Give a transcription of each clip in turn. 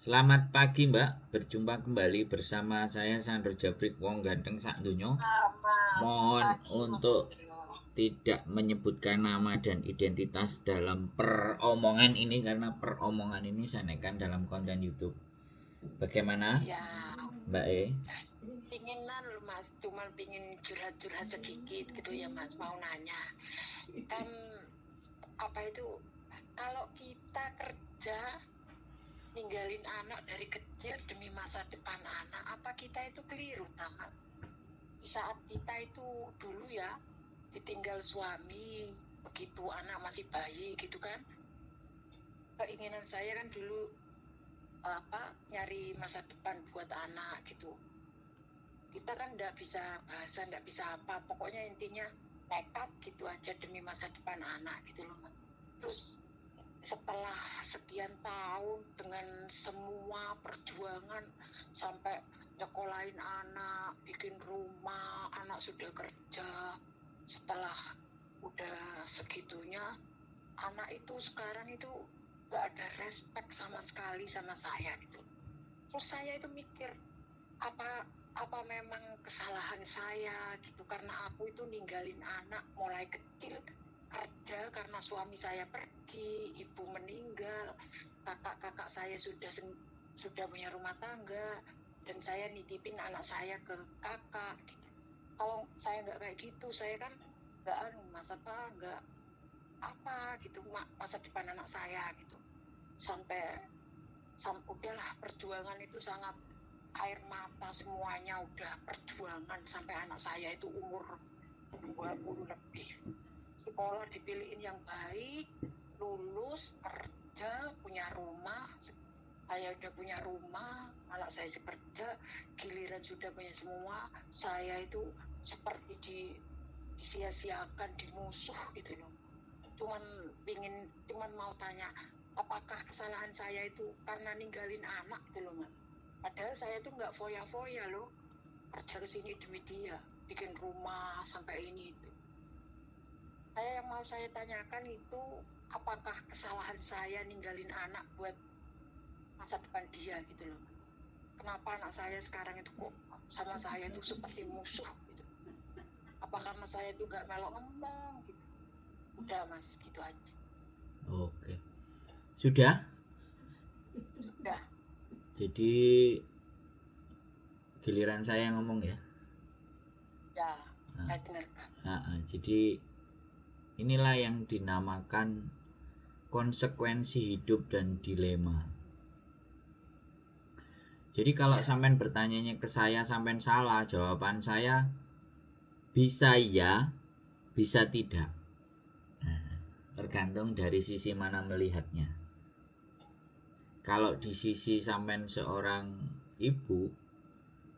Selamat pagi, Mbak, berjumpa kembali bersama saya Sandro Jabrik, wong ganteng sak donya. Selamat Mohon pagi, Mas untuk Sandro. tidak menyebutkan nama dan identitas dalam peromongan ini karena peromongan ini saya naikkan dalam konten YouTube. Bagaimana, Iya, Mbak E? Pinginan loh, Mas, cuman pingin curhat-curhat sedikit gitu ya, Mas, mau nanya. Kan apa itu, kalau kita kerja ninggalin anak dari kecil demi masa depan anak, apa kita itu keliru, Tamat? Di saat kita itu dulu ya ditinggal suami, begitu anak masih bayi gitu kan. Keinginan saya kan dulu apa nyari masa depan buat anak gitu. Kita kan nggak bisa bahasa, nggak bisa apa, pokoknya intinya nekat gitu aja demi masa depan anak gitu loh, Mas. Terus setelah sekian tahun dengan semua perjuangan sampai nyekolahin anak, bikin rumah, anak sudah kerja, setelah udah segitunya anak itu sekarang itu gak ada respect sama sekali sama saya gitu. Terus saya itu mikir, apa apa memang kesalahan saya gitu, karena aku itu ninggalin anak mulai kecil kerja karena suami saya pergi, ibu meninggal, kakak-kakak saya sudah punya rumah tangga, dan saya nitipin anak saya ke kakak gitu. Kalau saya nggak kayak gitu, saya kan nggak anu mas apa nggak apa gitu masa depan anak saya gitu. Sampai udahlah perjuangan itu sangat air mata semuanya udah perjuangan sampai anak saya itu umur 20 lebih. Sekolah dipilihin yang baik, lulus, kerja, punya rumah. Saya udah punya rumah, anak saya kerja, giliran sudah punya semua, saya itu seperti disia-siakan, dimusuh gitu loh. Cuman mau tanya, apakah kesalahan saya itu karena ninggalin anak gitu loh, Mas. Padahal saya itu nggak foya-foya loh, kerja kesini demi dia, bikin rumah sampai ini itu. Saya yang mau saya tanyakan itu, apakah kesalahan saya ninggalin anak buat masa depan dia gitu loh. Kenapa anak saya sekarang itu kok sama saya itu seperti musuh gitu. Apa karena saya itu gak melok ngomong gitu. Udah Mas, gitu aja. Oke. Sudah? Sudah. Jadi giliran saya yang ngomong ya? Ya, saya dengarkan. Jadi inilah yang dinamakan konsekuensi hidup dan dilema. Jadi kalau sampean bertanyanya ke saya, sampean salah, jawaban saya bisa ya, bisa tidak. Nah, tergantung dari sisi mana melihatnya. Kalau di sisi sampean seorang ibu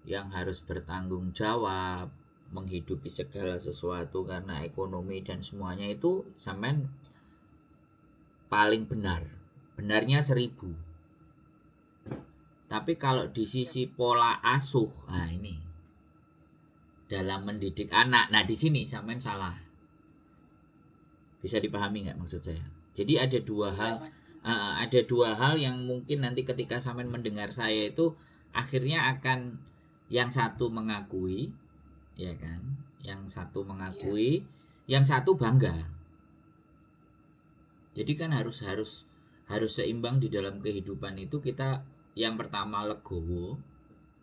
yang harus bertanggung jawab menghidupi segala sesuatu karena ekonomi dan semuanya itu, sampean paling benar. Benarnya 1000. Tapi kalau di sisi pola asuh, nah ini dalam mendidik anak, nah di sini sampean salah. Bisa dipahami nggak maksud saya? Jadi ada dua hal, ada dua hal yang mungkin nanti ketika sampean mendengar saya itu akhirnya akan yang satu mengakui, ya kan? Yang satu mengakui, yang satu bangga. Jadi kan harus seimbang di dalam kehidupan itu. Kita yang pertama legowo,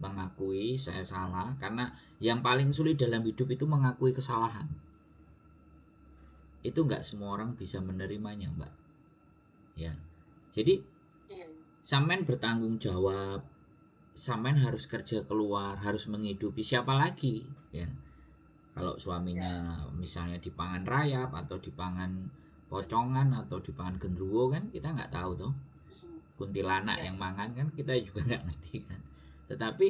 mengakui saya salah, karena yang paling sulit dalam hidup itu mengakui kesalahan. Itu nggak semua orang bisa menerimanya, Mbak. Ya. Jadi sampean bertanggung jawab, sampean harus kerja keluar, harus menghidupi siapa lagi, ya. Kalau suaminya misalnya dipangan rayap atau dipangan pocongan atau dipangan gendruwo kan kita nggak tahu tuh. Kuntilanak yang mangan kan kita juga nggak ngerti kan. Tetapi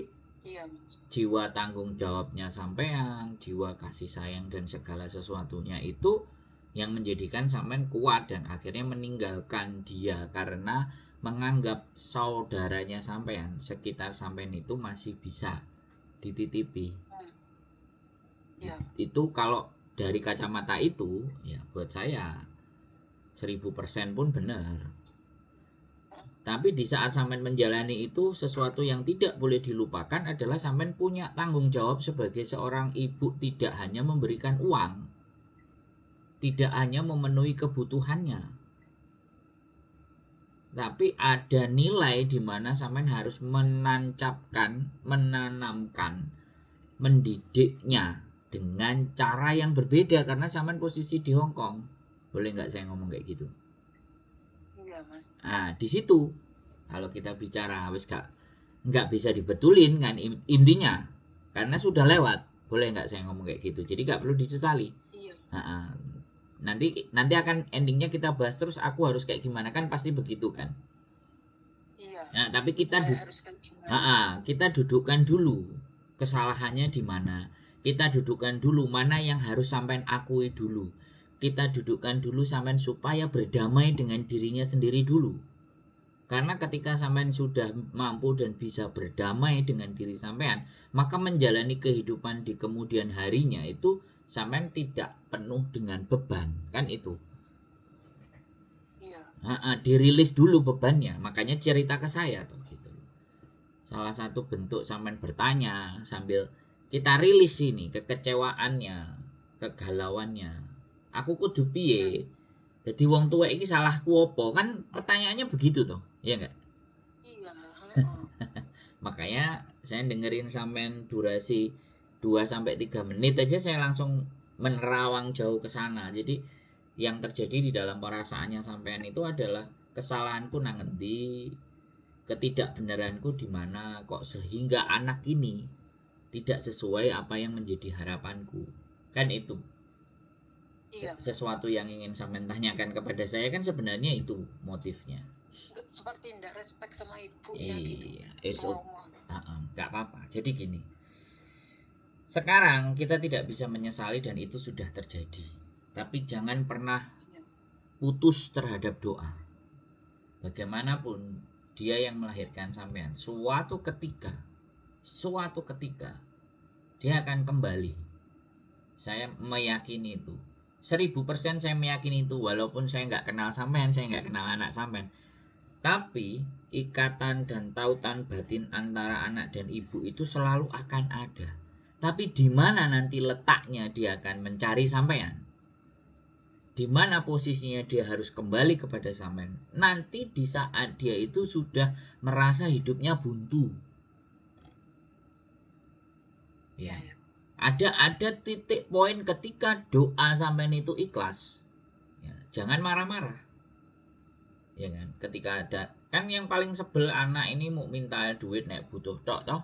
jiwa tanggung jawabnya sampean, jiwa kasih sayang dan segala sesuatunya itu yang menjadikan sampean kuat dan akhirnya meninggalkan dia karena menganggap saudaranya sampean, sekitar sampean itu masih bisa dititipi. Ya. Itu kalau dari kacamata itu, ya buat saya 1000% pun benar. Tapi di saat sampean menjalani itu, sesuatu yang tidak boleh dilupakan adalah sampean punya tanggung jawab sebagai seorang ibu, tidak hanya memberikan uang, tidak hanya memenuhi kebutuhannya. Tapi ada nilai di mana sampean harus menancapkan, menanamkan, mendidiknya dengan cara yang berbeda karena sampean posisi di Hong Kong. Boleh nggak saya ngomong kayak gitu? Iya, Mas. Nah, di situ kalau kita bicara wis gak nggak bisa dibetulin kan intinya karena sudah lewat. Boleh nggak saya ngomong kayak gitu? Jadi nggak perlu disesali. Iya. Nah, nanti nanti akan endingnya kita bahas terus aku harus kayak gimana kan pasti begitu kan. Iya. Nah, tapi kita harus kayak gimana? Kita dudukkan dulu kesalahannya di mana. Kita dudukkan dulu mana yang harus sampean akui dulu. Kita dudukkan dulu sampean supaya berdamai dengan dirinya sendiri dulu. Karena ketika sampean sudah mampu dan bisa berdamai dengan diri sampean, maka menjalani kehidupan di kemudian harinya itu sampean tidak penuh dengan beban, kan itu. Iya. Dirilis dulu bebannya, makanya cerita ke saya tuh gitu. Salah satu bentuk sampean bertanya sambil kita rilis ini kekecewaannya, kegalauannya. Aku kudu piye? Jadi wong tua iki salahku opo? Kan pertanyaannya begitu toh, iya enggak? Iya, heeh. Makanya saya dengerin sampean durasi 2 sampai 3 menit aja saya langsung menerawang jauh ke sana. Jadi yang terjadi di dalam perasaannya sampean itu adalah kesalahanku nang ngendi, ketidakbenaranku di mana kok sehingga anak ini tidak sesuai apa yang menjadi harapanku. Kan itu Iya, Mas. sesuatu yang ingin sampean tanyakan kepada saya kan sebenarnya itu motifnya. Seperti ndak respect sama ibunya gitu. Iya, it's Semua okay. Nggak apa-apa. Jadi gini, sekarang kita tidak bisa menyesali dan itu sudah terjadi. Tapi jangan pernah putus terhadap doa. Bagaimanapun dia yang melahirkan sampean, suatu ketika dia akan kembali. Saya meyakini itu. 1000% saya meyakini itu, walaupun saya nggak kenal sampean, saya nggak kenal anak sampean. Tapi ikatan dan tautan batin antara anak dan ibu itu selalu akan ada. Tapi di mana nanti letaknya dia akan mencari sampean? Di mana posisinya dia harus kembali kepada sampean? Nanti di saat dia itu sudah merasa hidupnya buntu. Ya. Ada titik poin ketika doa sampean itu ikhlas. Ya, jangan marah-marah. Ya kan? Ketika ada kan yang paling sebel anak ini mau minta duit nek butuh tok toh.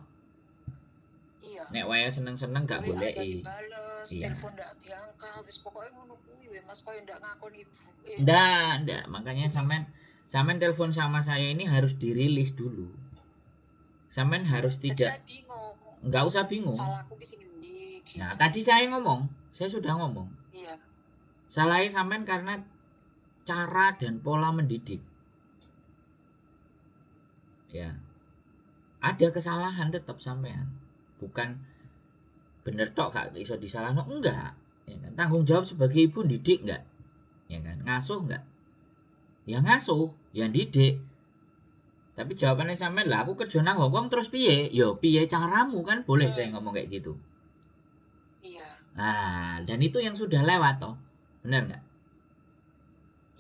Iya. Nek waya seneng-seneng gak WA boleh. gak dibales, telepon ndak diangkat, wis pokoknya ngono kuwi Mas, koyo ndak ngakoni ibuke. Ndak, ndak. Makanya sampean sampean telepon sama saya ini harus dirilis dulu. Sampean harus Jadi tidak saya bingung. Nggak usah bingung. Salahku ki sing endi gitu. Nah, tadi saya ngomong, saya sudah ngomong. Iya. Salahnya sampean karena cara dan pola mendidik. Ya. Ada kesalahan tetap sampean. Bukan bener tok gak iso disalahno, enggak. Ya kan? Tanggung jawab sebagai ibu didik enggak? Ya kan? Ngasuh enggak? Ya ngasuh, ya didik. Tapi jawabannya sampean lah aku kerja nang Hongkong terus piye? Yo piye caramu kan boleh saya ngomong kayak gitu. Iya. Nah, dan itu yang sudah lewat toh. Bener nggak?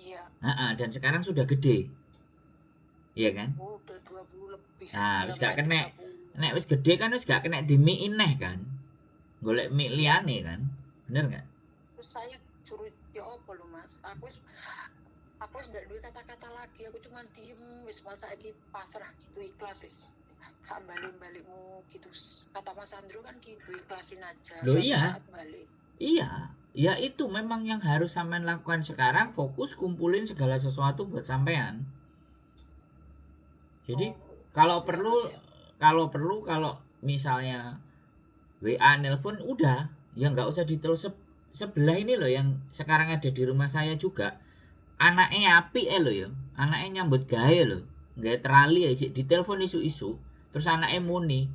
Iya. Nah, dan sekarang sudah gede. Iya kan? Oh, udah 20 lebih. Nah, wis gak Udah kena. 30. Nek wis gede kan wis gak kena dimie neh kan. Golek mie liyane kan. Bener nggak? Terus saya suruh ya apa lho Mas? Aku wis ndak duwe kata-kata lagi, aku cuma diem wis, masa iki pasrah gitu, ikhlas wis. Sak balik-balikmu gitu. Kata Mas Andrew kan gitu, ikhlasin aja. Loh, Suatu iya. saat balik. Iya, ya itu memang yang harus sampean lakukan sekarang, fokus kumpulin segala sesuatu buat sampean. Jadi Oh, kalau gitu ya, perlu Mas, ya? kalau perlu kalau misalnya WA nelpon udah, ya nggak usah diterus sebelah ini loh yang sekarang ada di rumah saya juga. Anaknya apik loh ya, anaknya nyambut gawe loh, gawe trali aja ditelepon isuk-isuk, terus anaknya muni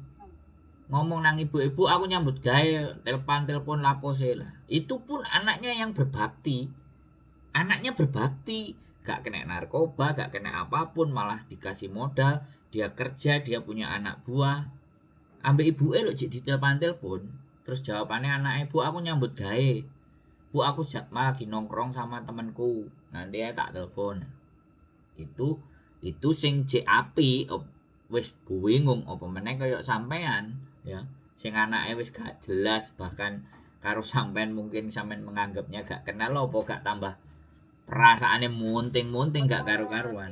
ngomong nang ibu-ibu, aku nyambut gawe, telepon telepon lapo sih lah. Itu pun anaknya yang berbakti, anaknya berbakti. Gak kena narkoba, gak kena apapun, malah dikasih modal, dia kerja, dia punya anak buah. Ambek ibuke lho jek ditelepon-telepon, terus jawabannya anaknya, "Bu, aku nyambut gawe. Bu, aku lagi nongkrong sama temenku. Nanti ya tak telepon." Itu sing jek apik, wis bingung apa meneh kaya sampean ya. Sing anake wis gak jelas, bahkan karo sampean mungkin sampean menganggapnya gak kenal, apa gak tambah perasaane munting-munting gak karu-karuan.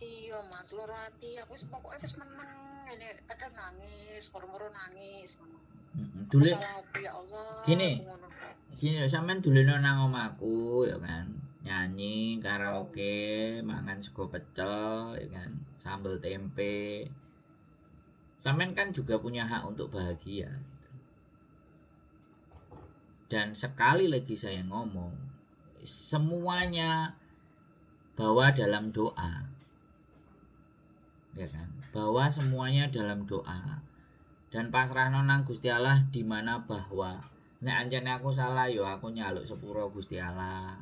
Iya Mas, loro ati aku wis, pokoke wis meneng ngene, kadang nangis, moro-moro nangis ngono. Heeh. Salah apa ya Allah. Gini. Aku ngono kok. Gini lho, sampean duleno nang omahku ya kan. Nyanyi, karaoke, mangan sego pecel ya kan, sambel tempe. Sampean kan juga punya hak untuk bahagia gitu. Dan sekali lagi saya ngomong, semuanya bawa dalam doa. Ya kan? Bawa semuanya dalam doa. Dan pasrahno nang Gusti Allah, di mana bahwa nek ancene aku salah yo aku nyaluk sepuro Gusti Allah.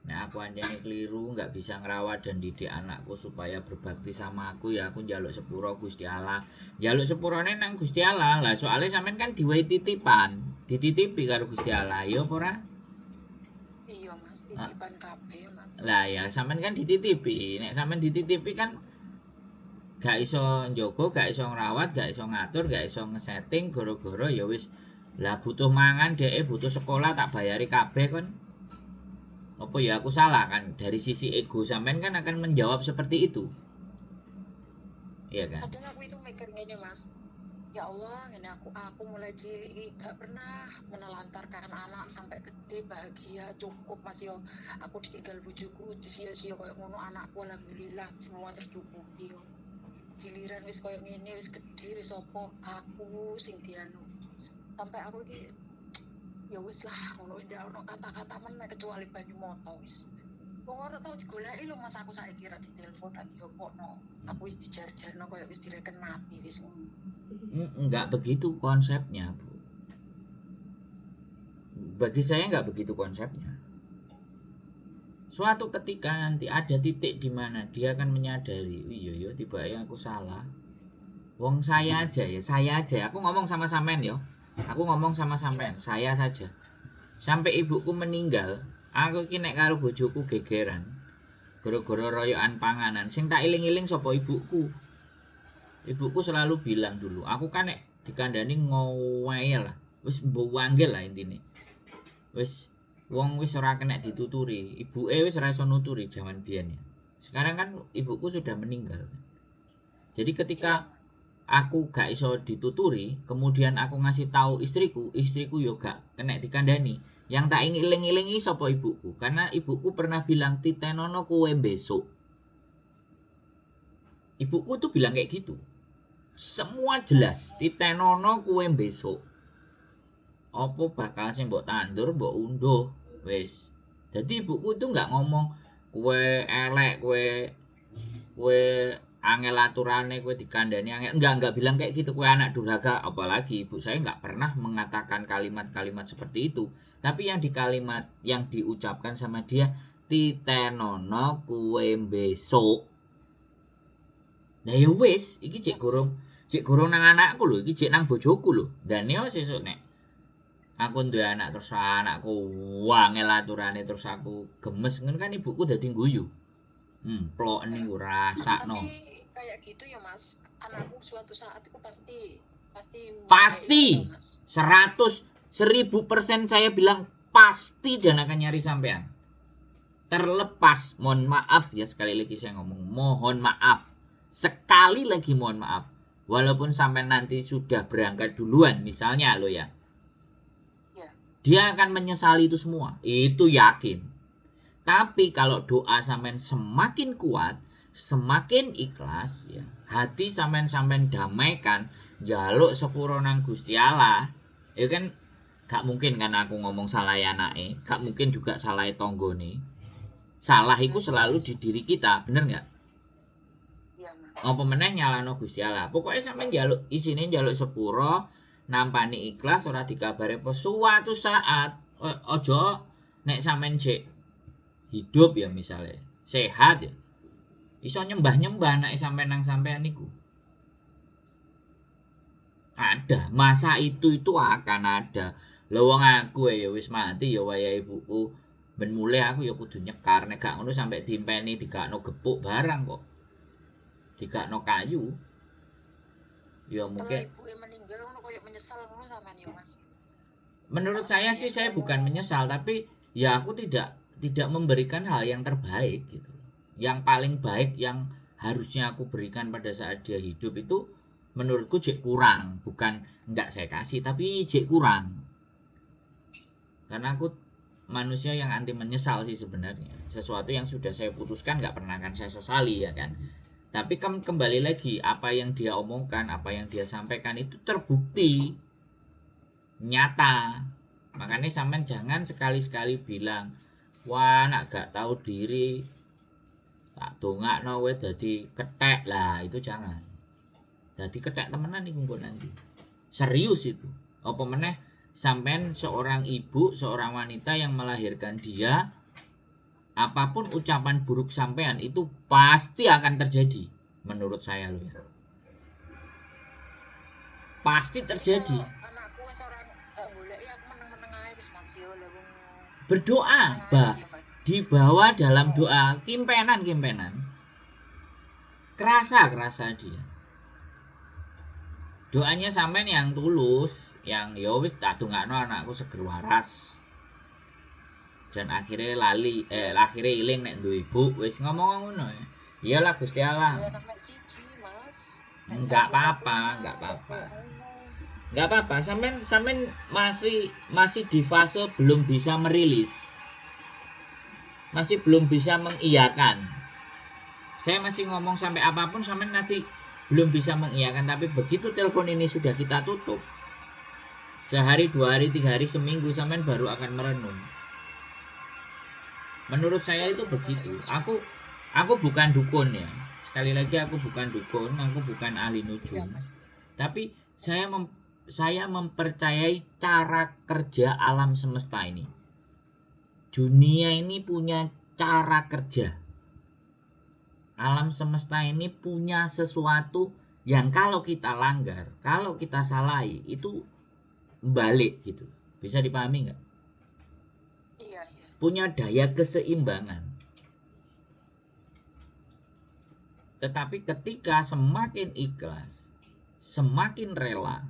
Nek aku ancene keliru, nggak bisa ngerawat dan didik anakku supaya berbakti sama aku, ya aku njaluk sepuro Gusti Allah. Njaluk sepurone nang Gusti Allah lah, soalnya sampean kan diwehi titipan, dititipi karo Gusti Allah, ya apa ora? Iya Mas, titipan kabeh Mas. Lah ya sampean kan dititipi. Nek sampean dititipi kan gak iso njogo, gak iso ngrawat, gak iso ngatur, gak iso ngesetting, goro-goro ya wis lah butuh mangan, dhek butuh sekolah tak bayari kabeh kon. Apa ya aku salah kan? Dari sisi ego sampean kan akan menjawab seperti itu. Iya kan? Kadang aku itu mikir ngene Mas. Ya Allah, ngene aku mulai cilik gak pernah menelantarkan anak sampai gede bahagia cukup Mas yo. Aku ditinggal bojoku disio-sio koyo ngono, anakku alhamdulillah semua tercukupi yo. Giliran wis koyo ngene, wis gede wis apa, aku sing dianu. Sampai aku iki ya wis lah ngono, ndak ono kata-kata meneh kecuali banyu moto wis. Wong ora tau digoleki lho Mas, aku saiki ra ditelepon, ra diopokno. Aku wis dijar-jarno koyo wis direken mati wis ngono. Enggak begitu konsepnya, Bu. Bagi saya enggak begitu konsepnya. Suatu ketika nanti ada titik di mana dia akan menyadari, iya ya, tiba aku salah. Wong saya aja ya, saya aja. Aku ngomong sama sampean yo. Aku ngomong sama sampean, saya saja. Sampai ibuku meninggal, aku iki nek karo bojoku gegeran. Gara-gara royokan panganan, sing tak iling-iling sapa? Ibuku. Ibuku selalu bilang dulu, aku kan nek dikandani ngowel lah. Wis mbok lah intine. Wis wong wis ora kena dituturi, ibuke wis ora iso nuturi jaman biyen ya. Sekarang kan ibuku sudah meninggal. Jadi ketika aku gak iso dituturi, kemudian aku ngasih tahu istriku, istriku yo gak kena dikandani. Yang tak iling-ilingi sapa? Ibuku. Karena ibuku pernah bilang, "Titenono kowe besok." Ibuku tuh bilang kayak gitu. Semua jelas, "Titenono kowe besok. Apa bakal sing mbok tandur mbok unduh." Wis. Jadi ibuku itu nggak ngomong kowe elek, kowe kowe angel aturane, kowe dikandani angel. Enggak bilang kayak gitu, kowe anak durhaka, apalagi ibu saya nggak pernah mengatakan kalimat-kalimat seperti itu. Tapi yang di kalimat yang diucapkan sama dia, "Titenono kowe besok." Nah ya wis, iki cek gorong nang anakku lho, iki cek nang bojoku lho. Dan yo sesuk nek aku duwe anak terus anakku wangel aturane terus aku gemes ngono kan ibuku dadi guyu. Plok niku rasakno. Tapi kayak gitu ya Mas, anakku suatu saat itu pasti pasti Pasti. Itu, Mas. 100 1000% saya bilang pasti dan akan nyari sampean. Terlepas, mohon maaf ya, sekali lagi saya ngomong, mohon maaf. Sekali lagi mohon maaf. Walaupun sampai nanti sudah berangkat duluan misalnya lo ya. Ya. Dia akan menyesali itu semua. Itu yakin. Tapi kalau doa sampean semakin kuat, semakin ikhlas ya, hati sampean-sampean damaikan, jaluk sepuro nang Gusti Allah. Ya kan gak mungkin kan aku ngomong salah anake, gak mungkin juga salah tonggone. Salah itu selalu di diri kita, bener nggak? Iya Mas. Apa meneh nyalahno Gusti Allah. Pokoknya sampean njaluk, isine njaluk sepuro, nampani ikhlas ora dikabari apa suatu saat, ojo nek sampean jek hidup ya misalnya, sehat ya. Iso nyembah-nyembah anake sampean nang sampean niku. Ada, masa itu akan ada. Lha wong aku ya wis mati ya wayahe ibuku ben mulih aku ya kudu nyekar, nek gak ngono sampe diimpeni digakno gepuk barang kok. Digakno kayu. Ya Setelah mungkin ibuke meninggal ngono koyo menyesal ngono sampean ya, Mas. Menurut saya sih saya bukan menyesal, tapi ya aku tidak tidak memberikan hal yang terbaik gitu. Yang paling baik yang harusnya aku berikan pada saat dia hidup itu menurutku jek kurang, bukan enggak saya kasih tapi jek kurang. Karena aku manusia yang anti menyesal sih sebenarnya. Sesuatu yang sudah saya putuskan nggak pernah akan saya sesali ya kan. Tapi kembali lagi apa yang dia omongkan, apa yang dia sampaikan itu terbukti nyata. Makanya sampean jangan sekali-sekali bilang, "Wah, nak gak tahu diri, tak dongakno kowe dadi kethek." Lah, itu jangan. Dadi kethek temenan iku engko nanti. Serius itu. Apa meneh sampean seorang ibu, seorang wanita yang melahirkan dia, apapun ucapan buruk sampean itu pasti akan terjadi menurut saya loh ya. Pasti terjadi. Kalau anakku wis ora gak goleki aku meneng-meneng ae wis, Mas, yo lha wong Berdoa, meneng ae bah, wis ya, Mas. dibawa dalam doa kimpenan kimpenan. Kerasa kerasa dia. Doanya sampean yang tulus, yang ya wis tak dongakno anakku seger waras. Dan akhirnya lali, akhirnya iling nek duwe ibu, wis ngomong ngono ya. Iyalah Gusti Allah. Ya anak mek siji, Mas. Nek Enggak apa-apa, satu-satunya enggak kok apa-apa. koyo ngono. Enggak apa-apa, sampean sampean masih masih di fase belum bisa merilis. Masih belum bisa mengiyakan. Saya masih ngomong sampai apapun sampean masih belum bisa mengiyakan, tapi begitu telepon ini sudah kita tutup, sehari, 2 hari, 3 hari, seminggu sampean baru akan merenung. Menurut saya itu begitu. Aku bukan dukun ya. Sekali lagi aku bukan dukun, aku bukan ahli Iya, nujum. Mas. Tapi saya mempercayai cara kerja alam semesta ini. Dunia ini punya cara kerja. Alam semesta ini punya sesuatu yang kalau kita langgar, kalau kita salahi itu balik gitu. Bisa dipahami nggak? Iya. Punya daya keseimbangan. Tetapi ketika semakin ikhlas, semakin rela,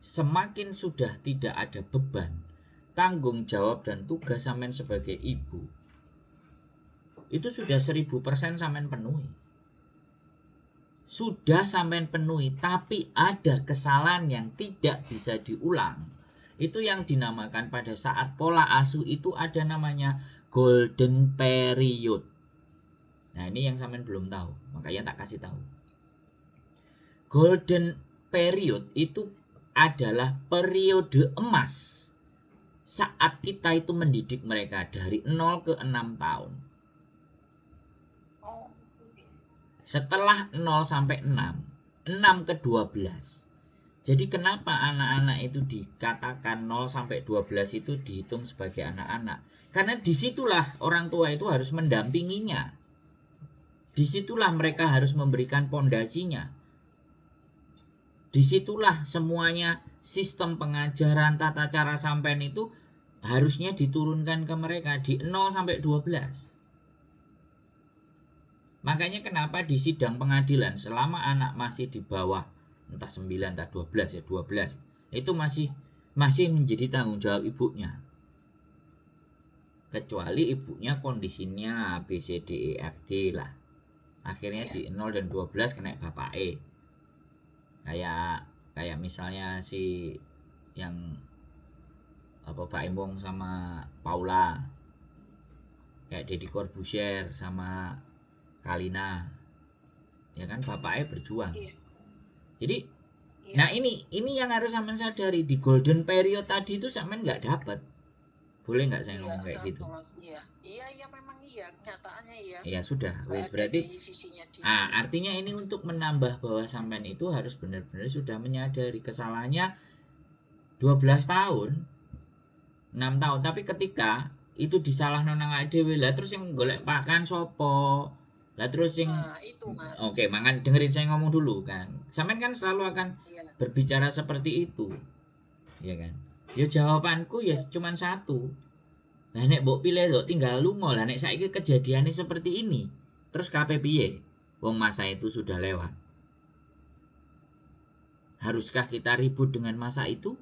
semakin sudah tidak ada beban, tanggung jawab dan tugas sampean sebagai ibu itu sudah 1000% sampean penuhi. Sudah sampean penuhi, tapi ada kesalahan yang tidak bisa diulang. Itu yang dinamakan pada saat pola asuh itu ada namanya golden period. Nah, ini yang sampean belum tahu, makanya tak kasih tahu. Golden period itu adalah periode emas saat kita itu mendidik mereka dari 0 ke 6 tahun. Oh. Setelah 0 sampai 6, 6 ke 12. Jadi kenapa anak-anak itu dikatakan 0 sampai 12 itu dihitung sebagai anak-anak? Karena disitulah orang tua itu harus mendampinginya. Disitulah mereka harus memberikan pondasinya. Disitulah semuanya sistem pengajaran, tata cara sampean itu harusnya diturunkan ke mereka di 0 sampai 12. Makanya kenapa di sidang pengadilan selama anak masih di bawah entah 9 entah 12 ya, 12 itu masih masih menjadi tanggung jawab ibunya. Kecuali ibunya kondisinya A, B, C, D, E, F, G lah. Akhirnya di 0 dan 12 kena bapak E. Kayak kayak misalnya si yang apa Pak Embong sama Paula, kayak Deddy Corbuzier sama Kalina, ya kan bapaknya berjuang. Jadi nah ini yang harus sampean sadari, di golden period tadi itu sampean nggak dapat. Boleh nggak saya ngomong kayak gitu? Iya, iya, iya, memang iya, kenyataannya iya. Ya sudah, wes Ada berarti di sisinya dia. Ah, artinya ini untuk menambah bahwa sampean itu harus benar-benar sudah menyadari kesalahannya 12 tahun, 6 tahun. Tapi ketika itu disalahno nang awake dhewe. Lah terus sing golek pakan sapa? Lah terus sing Nah, itu Mas. Oke, mangan dengerin saya ngomong dulu kan. Sampean kan selalu akan berbicara seperti itu. Ya kan? Ya jawabanku ya cuman satu. Lah nek mbok pilih mbok tinggal lunga, lah nek saiki kejadiannya seperti ini, terus KP piye? Wong masa itu sudah lewat. Haruskah kita ribut dengan masa itu?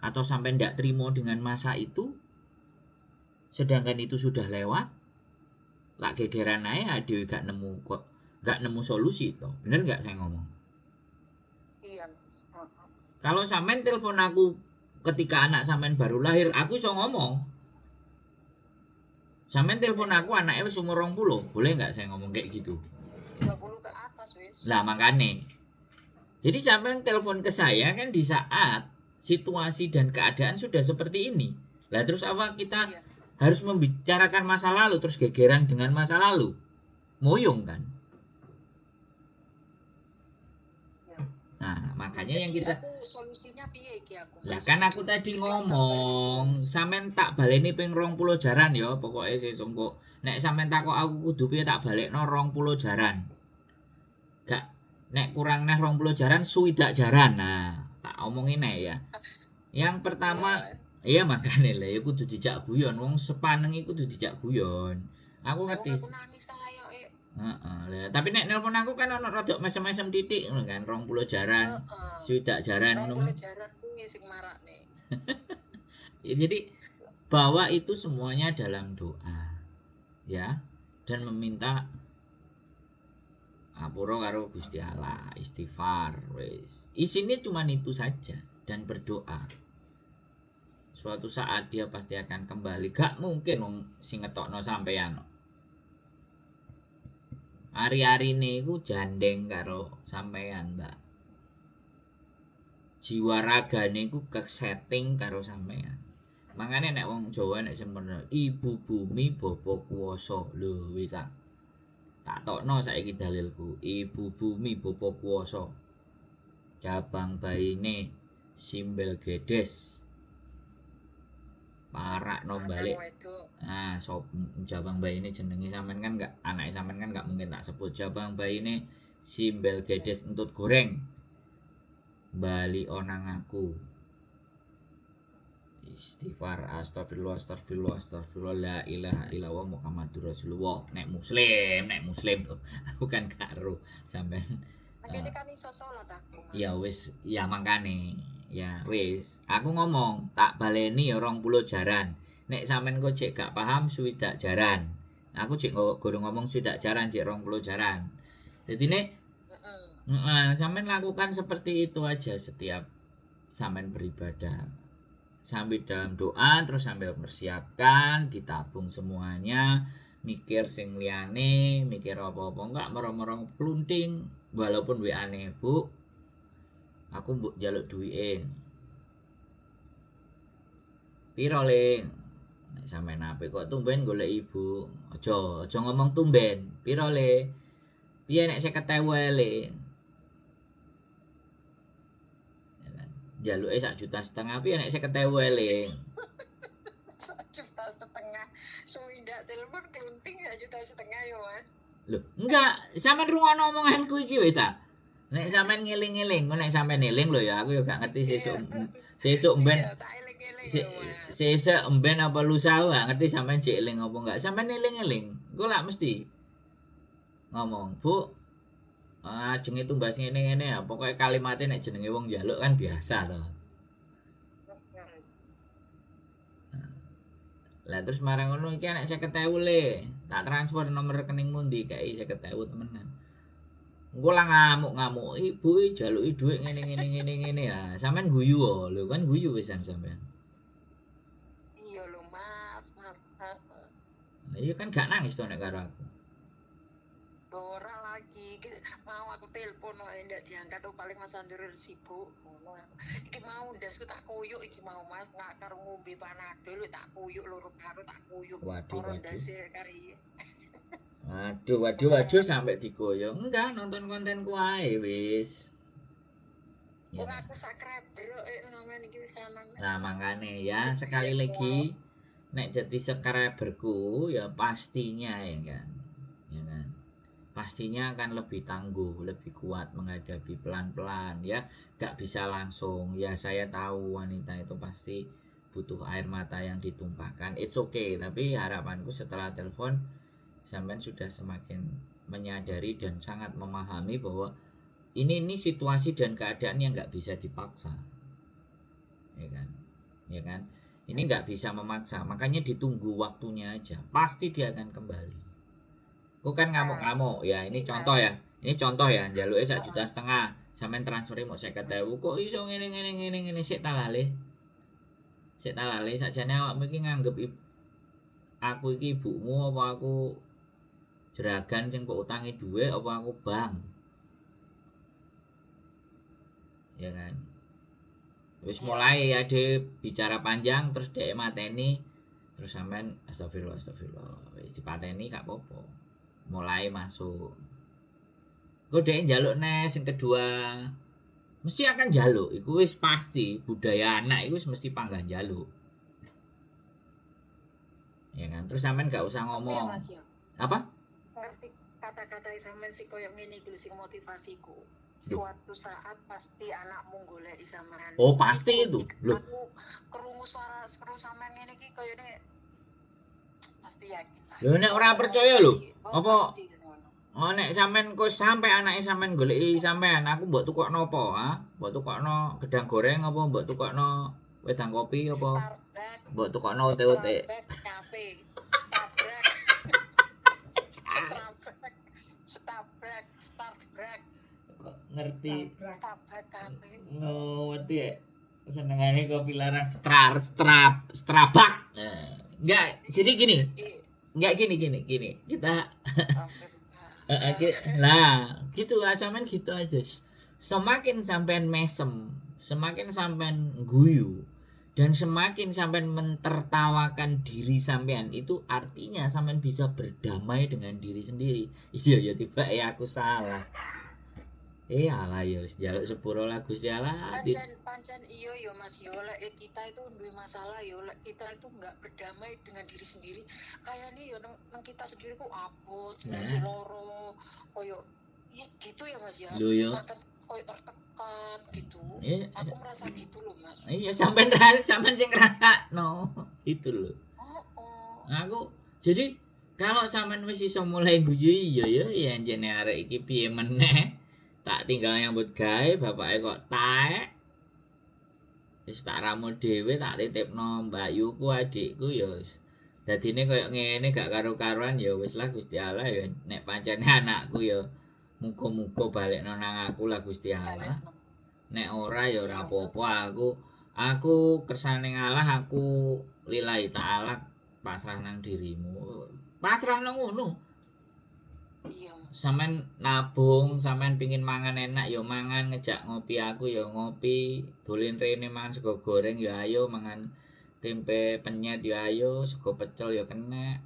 Atau sampai ndak terima dengan masa itu? Sedangkan itu sudah lewat. Lak gegeran ae dhewe gak nemu kok, gak nemu solusi toh. Bener gak saya ngomong? Iya, Mas. Heeh. Kalau sampean telepon aku ketika anak sampean baru lahir, aku iso ngomong. Sampean telepon aku anaknya wis umur 20, boleh nggak saya ngomong kayak gitu? 20 ke atas wis. Lah makane. Jadi sampean telepon ke saya kan di saat situasi dan keadaan sudah seperti ini. Lah terus apa kita harus membicarakan masa lalu terus gegeran dengan masa lalu? Moyong kan? Iya. Nah, makanya yang Jadi kita aku solusinya piye iki aku, Lah Mas? kan aku tadi Ikhlas ngomong, sabar. sampean tak baleni ping 20 jaran ya, pokoke sesuk engko. Nek sampean takok aku kudu piye tak balekno 20 jaran. Gak nek kurang neh 20 jaran 60 jaran. Nah, tak omongin nek ya. Yang pertama, iya makane lah ya kudu dijak guyon, wong sepaneng iku kudu dijak guyon. Aku ngerti. Aku nangis ayo. Heeh, lah tapi nek nelpon aku kan ono rada mesem-mesem titik ngono kan, 20 jaran, 60 jaran ngono. 20 jaran kuwi sing marakne. Ya, jadi bawa itu semuanya dalam doa. Ya, dan meminta apura karo Gusti Allah, istighfar wis. Isine cuman itu saja dan berdoa. Suatu saat dia pasti akan kembali. Gak mungkin wong sing ngetokno sampean. Ari-arine iku jandeng karo sampean, Mbak. Jiwa ragane iku kesetting karo sampean. Makane nek wong Jawa nek sempurna, ibu bumi bapa kuwasa. Lho wis ah. Tak tokno saiki dalilku, ibu bumi bapa kuwasa. Jabang bayine simbel gedes. Parakno balik. Nah, sop jabang bayine jenenge sampean kan enggak, anake sampean kan enggak mungkin tak sebut. Jabang bayine simbel gedes entut goreng. Bali onang aku. Istighfar, astagfirullah, astagfirullah, astagfirullah, la ilaha illallah Muhammadur Rasulullah. Nek muslim tuh. Aku kan gak ero sampean. Makanya kan iso salat aku, Mas. Ya wis, ya makane. Ya wis, aku ngomong tak baleni ya 20 jaran. Nek sampean kok cek gak paham 60 jaran. Aku cek gorong ngomong 60 jaran, cek 20 jaran. Jadi nek sampean lakukan seperti itu aja setiap sampean beribadah. Sambil dalam doa terus sambil mempersiapkan, ditabung semuanya, mikir sing liyane, mikir apa-apa enggak merong-merong plunting walaupun WA-ne, Bu. Aku mbok njaluk duwike. Piro, Le? Nek sampean apik kok tumben golek ibu. Aja, aja ngomong tumben. Piro, Le? Piye nek 50.000 ae, Le? Njaluke 1,5 juta piye nek 50.000 ae, Le? 1,5 juta. Suwindak telepon klunting 1,5 juta ya, Mas. Lho, enggak, sampean rungokno omonganku iki wis ta. Nek sampean ngeling-eling, nek sampean eling lho ya, aku ya gak ngerti sesuk sesuk mben sesuk mben apa lusa aku gak ngerti sampean jek eling apa enggak. Sampean eling-eling, engko lak mesti ngomong, Bu, ajenge tumbas ngene-ngene ya, pokoke kalimate nek jenenge wong njaluk kan biasa to. Lah terus marang ngono iki anak 50.000 le, tak transfer nomor rekeningmu ndi kei 50.000 temenan. Engko lah ngamuk-ngamuk, ibu iki jaluki dhuwit ngene ngene ngene ngene ya. Sampean guyu oh, lho kan guyu wisan sampean. Iya lho Mas, Mas. Iya kan gak nangis to nek karo aku. Ora lagi, mau aku telepon wae ndak diangkat oh, paling Mas Andrul sibuk ngono. Iki mau ndasku tak koyok iki mau Mas, ngak karo ngombe Panadol tak koyok loro karo tak koyok. Waduh, Ora waduh. ndase kari. Waduh, waduh, waduh sampai dikoyok. Enggak, nonton kontenku ae wis. Ya. Wong aku subscriber kok namanya iki wis aman. Nah, makane ya sekali lagi Nek jadi subscriberku ya pastinya ya kan. Ya kan. Pastinya akan lebih tangguh, lebih kuat menghadapi pelan-pelan ya. Gak bisa langsung. Ya saya tahu wanita itu pasti butuh air mata yang ditumpahkan. It's okay, tapi harapanku setelah telepon sampean sudah semakin menyadari dan sangat memahami bahwa ini situasi dan keadaan yang nggak bisa dipaksa. Ya kan? Ya kan? Ini nggak bisa memaksa, makanya ditunggu waktunya aja. Pasti dia akan kembali. Kok kan ngamuk-ngamuk ya, ini contoh ya. Ini contoh ya, njaluke 1,5 juta, sampean transfere mau 50.000, kok iso ngene ngene ngene ngene, sik ta lale. Sik ta lale, sakjane awakmu iki nganggep aku iki ibumu apa aku jeragan sing mbok utangi dhuwit apa aku bank? Ya kan? Wis mulai ya de bicara panjang terus dhek mateni, terus sampean astagfirullah astagfirullah, wis dipateni gak apa-apa. Mulai masuk. Engko dhek njaluk neh sing kedua. Mesti akan njaluk, iku wis pasti, budaya anak iku wis mesti panggah njaluk. Ya kan? Terus sampean gak usah Iya ngomong. Mas ya. Apa? Ngerti kata-kata sampean sing koyo ngene iki lho sing motivasiku. Suatu saat pasti anakmu goleki sampean. Oh, pasti itu. Loh. Aku krungu suara krungu sampean ngene iki koyone pasti yakin lah. Lho nek ora percaya lho, Oh, apa pasti ngono. Oh nek sampean kok sampe anake sampean goleki sampean, aku mbok tukokno apa, ha? Mbok tukokno gedang goreng apa mbok tukokno wedang kopi apa Starbucks, mbok tukokno ote-ote? Starbucks cafe. Starbucks. Starbucks. Starbucks, Starbucks, Kok ngerti Starbucks cafe. ngerti ya? Senengane kopi larang strar strap strabak. Enggak, jadi gini, enggak gini gini gini. Kita lah, gitu lah sampean gitu aja. Semakin sampean mesem, semakin sampean guyu, dan semakin sampean mentertawakan diri sampean, itu artinya sampean bisa berdamai dengan diri sendiri. Iya ya tiba ya aku salah. Alah ya wis njaluk sepuro lah Gusti Allah. Pancen pancen iyo yo Mas yo lek kita itu duwe masalah yo lek kita itu nggak berdamai dengan diri sendiri kayaknya yo nang, nang kita sendiri kok abot Nah. masih loro koyo ya gitu ya Mas ya. Lho yo. Bahkan koyo tertekan gitu. Aku merasa gitu loh Mas. Iya sampean sampean sing ngrasakno. Itu loh. Oh, oh. Aku jadi kalau sampean wis iso mulai guyu iya ya ya jene arek iki piye meneh. Tak tinggal nyambut gawe bapake kok taek. Wis tak ramu dhewe tak titipno mbakyuku adikku ya wis. Dadine koyo ngene gak karu-karuan ya wis lah Gusti Allah ya nek pancene anakku ya muga-muga balekno nang aku lah Gusti Allah. Nek ora ya ora apa-apa aku kersane ngalah aku lillahi ta'ala pasrah nang dirimu. Pasrah nang ngono. Iya. Sampean nabung, sampean pingin mangan enak ya mangan, ngejak ngopi aku ya ngopi, dolen rene mangan sego goreng ya ayo, mangan tempe penyet ya ayo, sego pecel ya kena.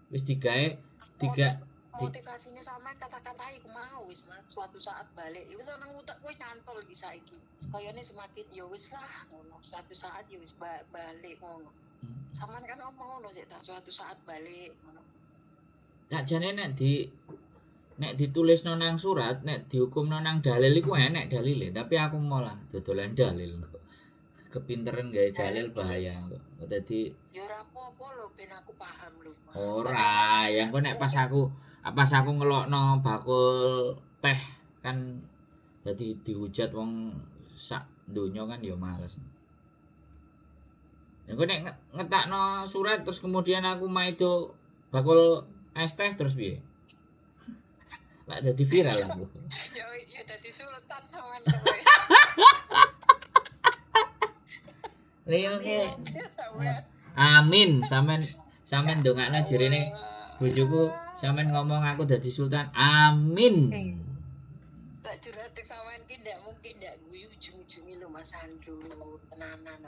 Wis digawe tiga Motivasinya sama kata-kata iku mau wis Mas suatu saat balik iku sama ngutak kowe nyantol bisa iki. Kayane semakin ya wis lah ngono. Suatu saat ya wis balik ngono. Sampean kan ngomong ngono sik ta suatu saat balik ngono. Sakjane nek ditulisno nang surat, nek dihukumno nang dalil iku enek dalile, tapi aku malah dodolan dalil kok. Kepinteren gawe dalil bahaya kok. Dadi ya ora apa-apa lho ben aku paham lho. Ora, yang kok nek pas aku ngelokno bakul teh kan dadi dihujat wong sak donya kan ya males. Ya kok nek ngetakno surat terus kemudian aku maido bakul es teh terus piye? Lah dadi viral aku. Ya ya dadi sultan sampean kowe. Lha oke. Amin, sampean sampean ndongakno jerene bojoku sampean ngomong aku dadi sultan. Amin. Tak curhat sampean ki ndak mungkin ndak guyu ujung-ujunge lho Mas Andrew, tenanan.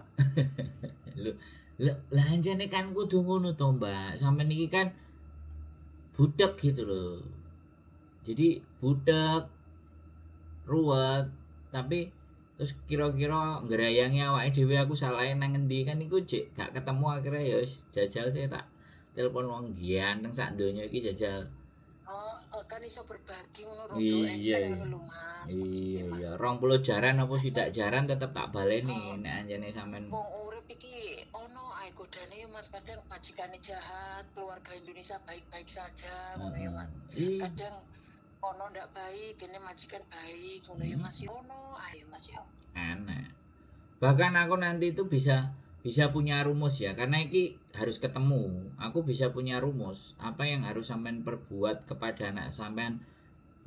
Lho, lah anjene kan kudu ngono to, Mbak. Sampean iki kan budek gitu loh. Jadi budek ruwet, tapi Terus kira-kira nggerayangi awake dhewe aku salahe nang ngendi kan iku jek gak ketemu, akhirnya ya wis jajal sih tak telepon wong ganteng sak donya iki jajal. Oh, oh, kan iso berbagi ngono, rodo Iya. enteng ngono lho, Mas. Iya iya, 20 jaran apa sidak jaran tetep tak baleni nek anjene sampean. Wong urip iki ono ae godane ya, Mas, kadang majikane jahat, keluarga Indonesia baik-baik saja ngono ya, Mas. Iya. Kadang ono ndak baik, kene majikan baik ngono ya, Mas. Ono ae, Mas, ya. Aneh. Bahkan aku nanti itu bisa bisa punya rumus ya, karena iki harus ketemu. Aku bisa punya rumus apa yang harus sampean perbuat kepada anak sampean,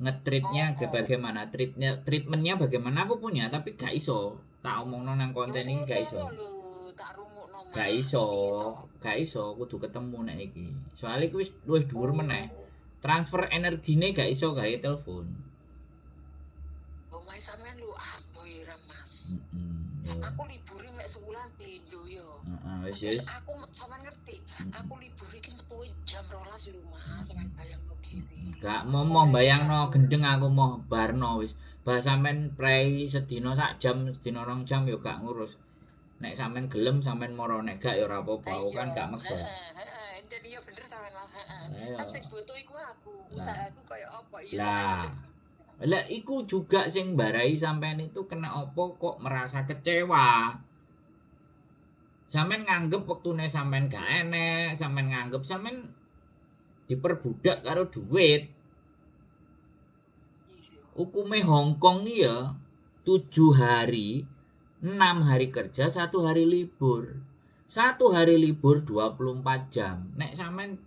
ngetreatnya Oh. bagaimana, treatmentnya bagaimana aku punya, tapi gak iso tak omongno nang konten iki, gak iso. Lho, tak rungokno, Mas. Gak iso, Piye to? Gak iso, kudu ketemu nek iki. Soalnya iki wis luwih dhuwur meneh. Transfer energine gak iso gawe telepon. Omahe sampean lho adoh ya, Mas. Yo. Aku libur mek sewulan pindho yo. Heeh, wis Terus wis. aku sampean ngerti, aku libur iki metu jam 12 lho, Mas, sampean bayangno dhewe. Gak mau mau bayangno gendeng, aku mau barno wis. Bah sampean prei sedina sak jam, sedina 2 jam yo gak ngurus. Nek sampean gelem sampean moro, nek gak ya ora apa-apa, aku kan gak maksa. Heeh, jadi ya bener sampean, Mas, heeh. Ayo. Kan sing butuh iku aku, usahaku koyo apa? Iya. Lah. Sampean. Lah iku juga sing barai sampean itu kena apa kok merasa kecewa. Sampean nganggep wektune sampean gak enek, sampean nganggep sampean diperbudak karo duit. Iya. Hukume Hong Kong iki ya 7 hari, 6 hari kerja, 1 hari libur. 1 hari libur 24 jam. Nek sampean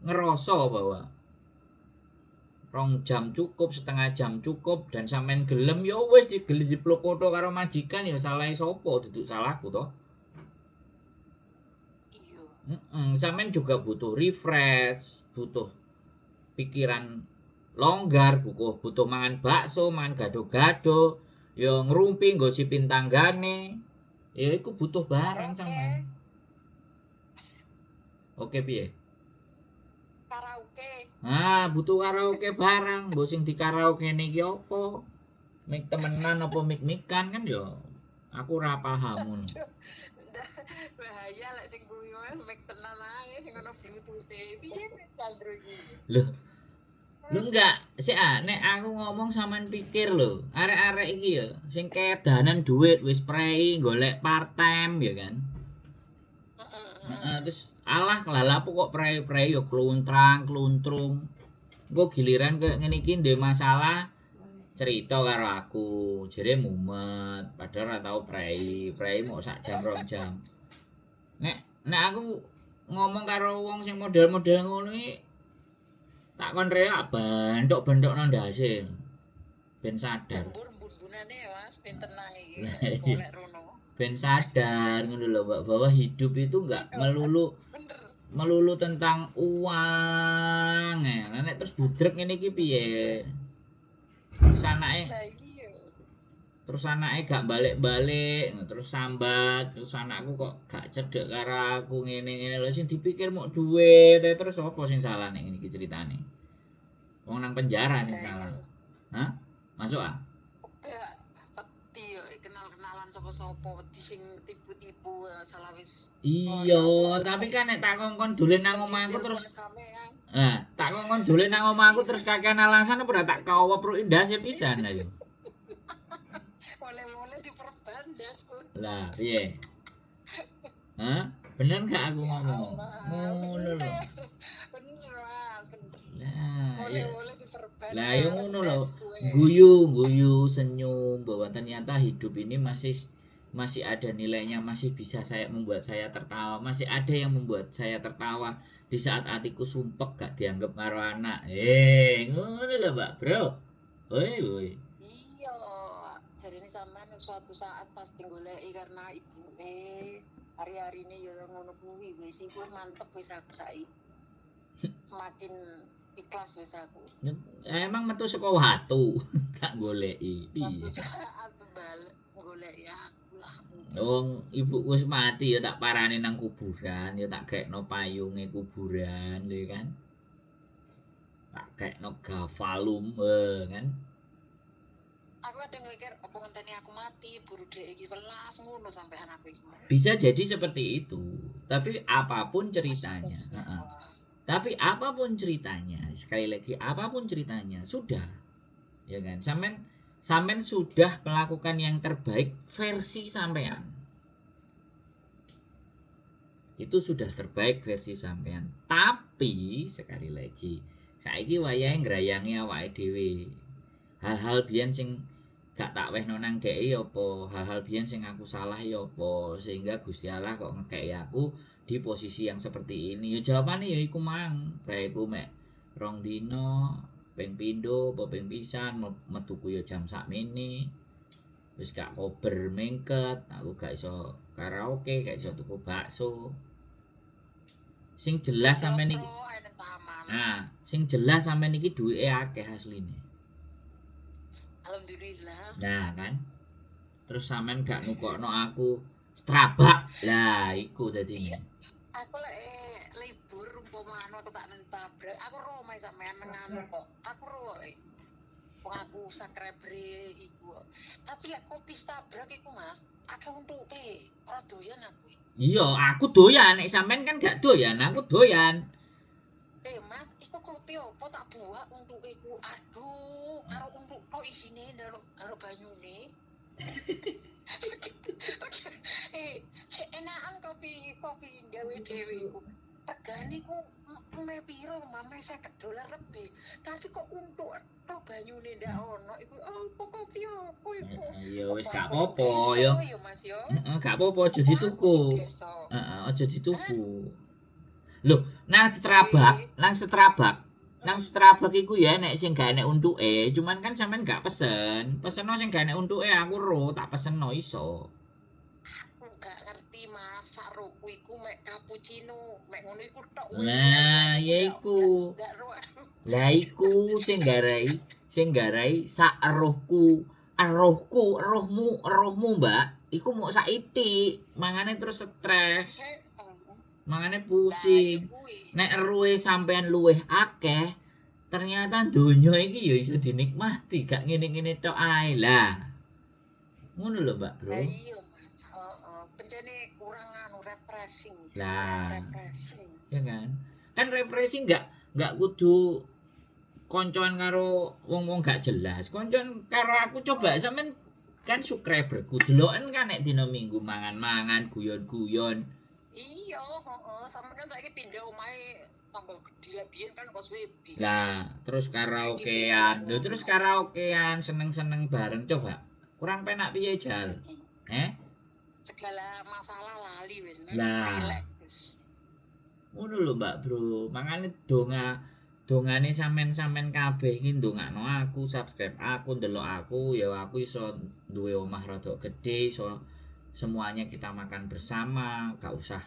ngerasa bahwa 2 jam cukup, setengah jam cukup, dan sampean gelem, ya wis digeli diplokoto karo majikan ya salah sapa? Duduk salahku toh. Iya. Sampean juga butuh refresh, butuh pikiran longgar, butuh butuh mangan bakso, mangan gado-gado, ya ngrumpi, gosipin tanggane. Ya iku butuh barang sampean. Oke piye? Karaoke. Ah, butuh karaoke barang, mbok sing di karaoke niki apa? Mik temenan apa mik-mikan kan ya aku ora paham ngono. Bahaya lek sing kuwi wae mek tenan ae sing ono bluetooth e. Piye Sandro iki? Loh. Lho enggak, sik ah, nek aku ngomong sampean pikir lho, arek-arek iki ya sing kedanan duit wis prei golek part time ya kan. Heeh. Heeh, terus alah kelalapu kok prei-prei ya kluntrang, kluntrung. Engko giliran kayak ngene iki ndek masalah cerita karo aku, jere mumet, padahal ora tau prei, prei mau sak jam 2 jam. Nek nek aku ngomong karo wong sing model-model ngono iki tak kon reak bentok-bentokno ndase. Ben sadar. Sembur mbun-mbunane ya, Mas, ben tenang iki. Lah, iya. Golek rono. Ben sadar ngono lho, Mbak, bahwa hidup itu enggak melulu Bener. melulu tentang uang. Ya. Lah nek terus budrek ngene iki piye? Terus anake Lah iya. terus anake gak balik-balik, terus sambat, terus anakku kok gak cedek karo aku ngene-ngene lho, sing dipikir mau duit, terus apa sing salah nek ngene iki ceritane? Wong nang penjara sing Lah salah. iya. Hah? Masuk ah? Gak wedi yo kenal-kenalan sapa-sapa, wedi sing tipu-tipu salah wis. Iya, tapi kan nek tak kongkon dolen nang omahku terus sampean. Nah, tak kongkon dolen nang omahku terus kakean alasan apa ora tak kawepruki ndase pisan ayo. Oleh-oleh diperban ndasku. Lah, piye? Hah? Bener gak aku Ya ngomong? Allah. Ngono lho. Bener, Mas, bener. Lah, iya. Oleh-oleh diperban. Lah, ya ngono lho. ndasku. Guyu, guyu, senyum bahwa ternyata hidup ini masih masih ada nilainya, masih bisa saya membuat saya tertawa, masih ada yang membuat saya tertawa di saat hatiku sumpek gak dianggap karo anak. Eh, ngono lho, Mbak, Bro. Woi, woi. Iya, jadi ini sampean suatu saat pasti goleki karena ibu hari-hari ini ya ngono kuwi wis iku mantep wis aku saiki. Semakin ikhlas wis aku. Emang metu saka watu, gak goleki. Piye? Suatu saat balik goleki aku lah. Wong ibuku wis mati ya tak parani nang kuburan, ya tak gekno payunge kuburan, lho kan. Tak gekno gafalum, kan. Aku kadang mikir apa ngenteni aku mati buru dhek iki welas ngono sampean aku iki. Bisa jadi seperti itu. Tapi apapun ceritanya, heeh. Tapi apapun ceritanya, sekali lagi apapun ceritanya, sudah. Ya kan? Sampean sampean sudah melakukan yang terbaik versi sampean. Itu sudah terbaik versi sampean. Tapi sekali lagi, saiki wayahe ngrayangi awake dhewe. Hal-hal biyen sing gak tak wehno nang dheke ya apa, hal-hal biyen sing aku salah ya apa, sehingga Gusti Allah kok ngekeki aku di posisi yang seperti ini. Ya jawabane ya iku mang, preiku mek rong dina, ping pindho apa ping pisan, metuku ya jam sakmene. Wis gak kober mingket, aku gak iso karaoke, gak iso tuku bakso. Sing jelas sampean iki, Lotro ae nang taman. nah, sing jelas sampean iki duwike akeh asline. Alhamdulillah. Nah kan. Terus sampean gak nukokno aku Strabak. Lah iku dadine. Iya. Aku lek libur umpama anu aku tak tabrak, aku ro mae sampean nang anu kok. Aku ro. Wong aku subscriber iku. Tapi lek kopi Starbucks iku Mas, akeh untuke. Ora doyan aku. Iya, aku doyan, nek sampean kan gak doyan, aku doyan. Mas, iku kopi opo tak buak untuke iku. Aduh, karo untuk tok isine karo karo banyune. Sik enakan kopi kopi gawe dhewe iku. Regane iku me piro, mame 50 dolar lebih. Tapi kok untuk tok banyune ndak ono iku opo kopi opo iku. Ya wis Apa gak aku sing apa-apa desa ya. ya Mas ya? Heeh, gak apa-apa aja Apa aku dituku. sing desa? Heeh, aja dituku. Loh, nang Strabak, nang Strabak, nang Strabak iku ya nek sing gak enek untuke, cuman kan sampean gak pesen. Peseno sing gak enek untuke aku ro, tak peseno iso. Aku gak ngerti Mas, sak roku iku mek cappuccino, mek ngono iku tok wis. Lah, ya iku. Gak ro. Lah iku sing garai sak rohku, rohku, rohmu, rohmu, Mbak. Iku mau saithik, mangane terus stres, mangane pusing. Nek eruhe sampean luwih akeh, ternyata donya iki ya iso dinikmati, gak ngene-ngene tok ae lah. Ngono lho, Mbak, Bro. Lah iya Mas, heeh. Pencene kurang anu refreshing. Lah, Refreshing. ya kan? Kan refreshing gak kudu koncoan karo wong-wong gak jelas. Koncoan karo aku coba sampean kan subscriberku deloken kan nek dina Minggu mangan-mangan, guyon-guyon. Iya, heeh, sampean kan saiki pindah omahe tambah gedhe lah biyen kan kos WB. Lah, terus karaokean. Lho terus karaokean seneng-seneng bareng coba. Kurang penak piye jal? Eh? Segala masalah lali wis. Lah. Relax, wis. Ngono lho Mbak Bro. Mangane dongane sampean-sampean kabeh iki ndongakno aku, subscribe aku, ndelok aku, ya aku iso duwe omah rada gedhe, iso semuanya kita makan bersama, gak usah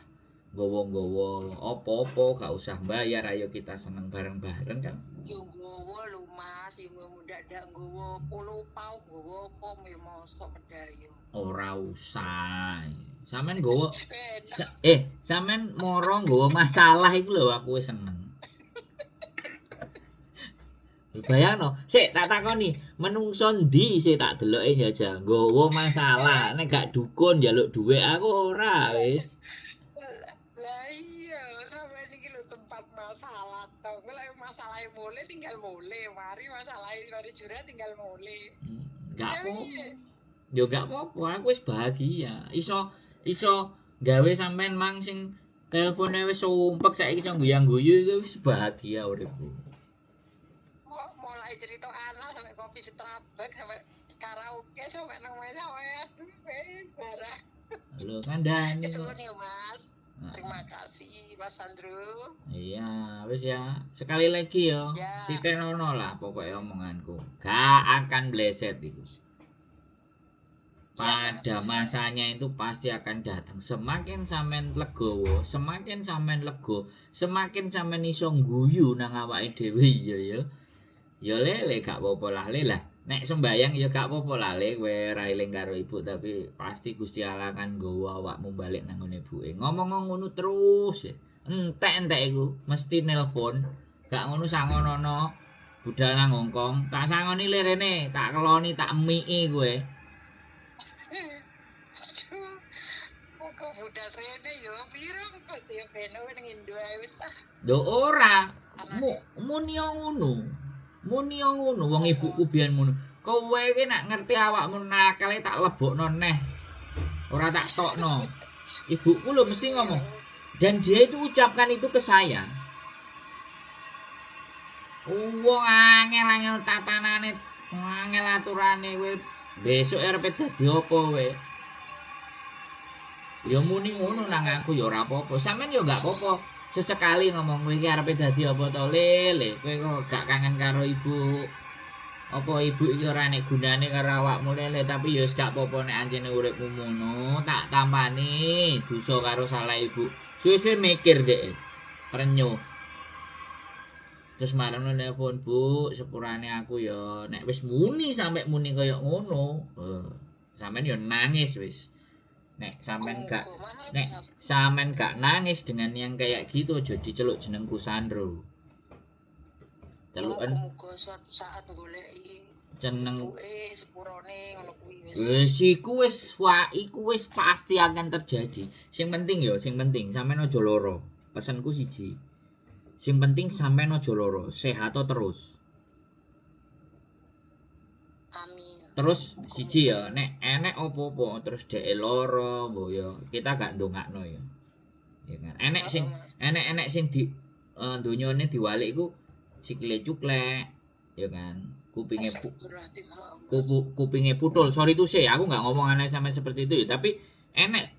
nggawa-nggawa apa-apa, gak usah bayar, ayo kita seneng bareng-bareng kan. Yo nggawa lho Mas, yo nggawa ndak nggawa polo pau, nggawa apa yo mosok pedayo. Ora usah. Sampean nggawa Enak. Sampean moro nggawa masalah iku lho aku wis seneng. Lho, bayangno, sik tak takoni, menungso ndi sik tak deloke njajal nggawa masalah, nek gak dukun njaluk dhuwit aku ora wis. Lah iya, sampean iki lho tempat masalah to. Engko lek masalahe mulih tinggal mulih, mari masalahe mari jurah tinggal mulih. Gak Ya apa. piye? Ya gak apa-apa, aku wis bahagia. Iso iso gawe sampean mang sing telepone wis sumpek saiki iso guyang-guyu iku wis bahagia uripku. Mulai cerita anak sampai kopi Starbucks sampai karaoke sampai nang mana sampai aduh barang. Lho kandhane kok. Kesuwun ya Mas. Nah, Terima kasih Mas Andrew. iya, wis ya. Sekali lagi ya, Ya. titenono lah pokoknya omonganku. Gak akan bleset iku. Ya, Pada Mas. masanya itu pasti akan datang. Semakin sampean legowo, semakin sampean lego, semakin sampean iso ngguyu nang awake dhewe iya ya. Ya lele gak apa-apa lah le lah. Nek sembayang ya gak apa-apa lah le kowe ra eling karo ibu tapi pasti Gusti Allah kan nggawa awakmu balik nang ngone ibuke. Ngomong ngono terus ya. Entek-entek iku mesti nelpon. Gak ngono sangonono. Budal nang Hongkong, tak sangoni lerene, tak keloni, tak miki kowe. Aduh, kok budal rene yo piro kok yo beno ning Indo ae wis ah. Lho ora, muni ngono. Muni ngono wong ibuku biyen ngono. Kowe iki nek ngerti awakmu nakale tak lebokno neh. Ora tak tokno. Ibuku lho mesti ngomong. Dan dia itu ucapkan itu ke saya. Wong angel-angel tatanane, angel aturane kowe besok arep dadi apa kowe? Ya muni ngono nang aku ya ora apa-apa. Sampeyan ya gak apa-apa. Sesekali ngomong kowe iki arepe dadi apa to, Le? Kowe kok gak kangen karo ibu? Apa ibu iki ora enek gunane karo awakmu, Lele? Tapi ya wis gak apa-apa nek ancene uripmu ngono, tak tampani dosa karo salah ibu. Suwe-suwe mikir dhek. Trenyuh. Terus marane nelpon, "Bu, sepurane aku ya nek wis muni sampe muni kaya ngono." Sampeyan ya nangis wis. Nek sampean gak nek sampean gak nangis dengan yang kayak gitu aja diceluk jenengku Sandro. Celuken Muga suatu saat goleki jeneng ibuke sepurone ngono kuwi wis. Wis iku wis wah iku wis pasti akan terjadi. Sing penting ya, sing penting sampean aja lara. Pesenku siji. Sing penting sampean aja lara, sehat terus. Amin. Terus siji ya, nek enek apa-apa terus dhek lara, mbok ya kita gak ndongakno ya. Ya kan. Enek sing enek-enek sing di donyane diwalik iku sikile cuklek, ya kan. Kupinge kupinge putul. Sorry to say, aku nggak ngomong aneh sampai seperti itu ya, tapi enek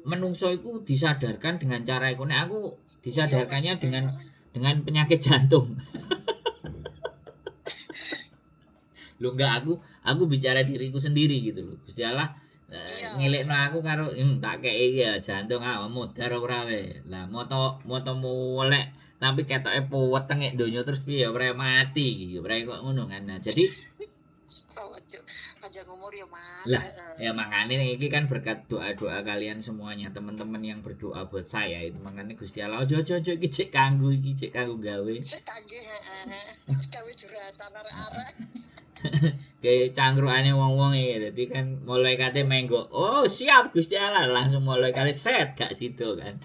menungso iku disadarkan dengan cara iku. Nek aku disadarkannya dengan penyakit jantung. Lho enggak, aku bicara diriku sendiri gitu loh. Gusti Allah ngelekno aku karo tak kei ya jantung awakmu modar ora we. Lah motomu welek tapi ketoke wetenge donya terus piye ora mati iki, ora kok ngono kan. Nah, jadi panjang umur ya Mas. Lah, ya makanya iki kan berkat doa-doa kalian semuanya, teman-teman yang berdoa buat saya itu makanya Gusti Allah ojo-ojo iki cek kanggo iki cek kanggo gawe. Cek kangge heeh. Wis gawe juratan arek-arek. Kayak cangkrukane wong-wong iki dadi kan malaikate menggok. Oh, siap Gusti Allah, langsung malaikate set gak sido kan.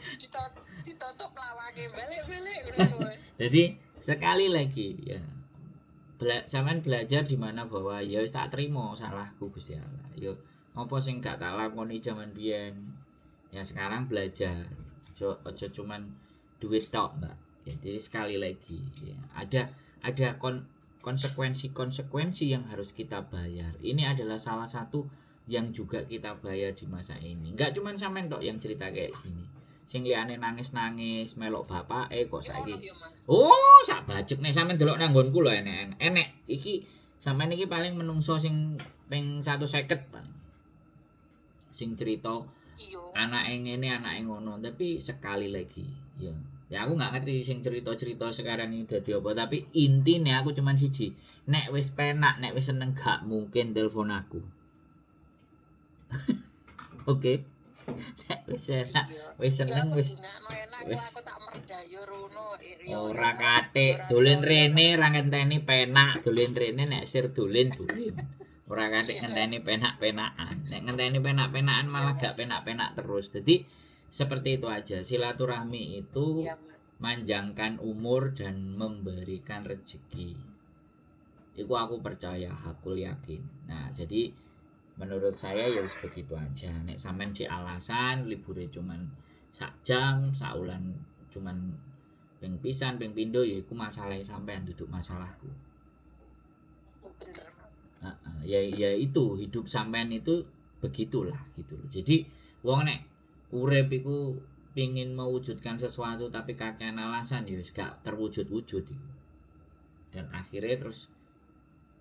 Ditutup lawange balik-balik ngono. Jadi sekali lagi ya sampean belajar di mana bahwa ya wis tak terima salahku Gusti Allah. Ya apa sing gak tak lakoni jaman biyen. Ya sekarang belajar. Aja cuman duit tok, Mbak. Ya, jadi sekali lagi ya, ada konsekuensi-konsekuensi yang harus kita bayar. Ini adalah salah satu yang juga kita bayar di masa ini. Enggak cuman sampean tok yang cerita kayak gini. Sing liyane nangis-nangis melok bapake kok saiki. Oh, sak bajek nek sampean delok nang nggonku lho enek. Enek iki sampean iki paling menungso sing ping 150 paling. Sing cerita anake ngene, anake ngono, tapi sekali lagi ya. Ya aku nggak ngerti sing cerita-cerita sekarang ini dadi apa, tapi intine aku cuman siji. Nek wis penak, nek wis seneng gak mungkin telepon aku. Oke. Nek wis enak, wis seneng wis wis aku tak merdayo rono. Ora katik, dolen rene ra ngenteni penak, dolen rene nek sir dolen dolen. Ora katik ngenteni penak-penakan. Nek ngenteni penak-penakan malah gak penak-penak terus. Jadi seperti itu aja. Silaturahmi itu ya, Mas. Manjangkan umur dan memberikan rezeki. Iku aku percaya, aku yakin. Nah, jadi menurut saya ya wis begitu aja. Nek sampean si alasan libure cuman sak jam, sak wulan cuman ping pisan, ping pindho ya iku masalah sampean duduk masalahku. Bener. Ya ya itu hidup sampean itu begitulah gitu loh. Jadi wong nek urip iku pingin mewujudkan sesuatu tapi kakean alasan ya wis gak terwujud-wujud iku. Dan akhirnya terus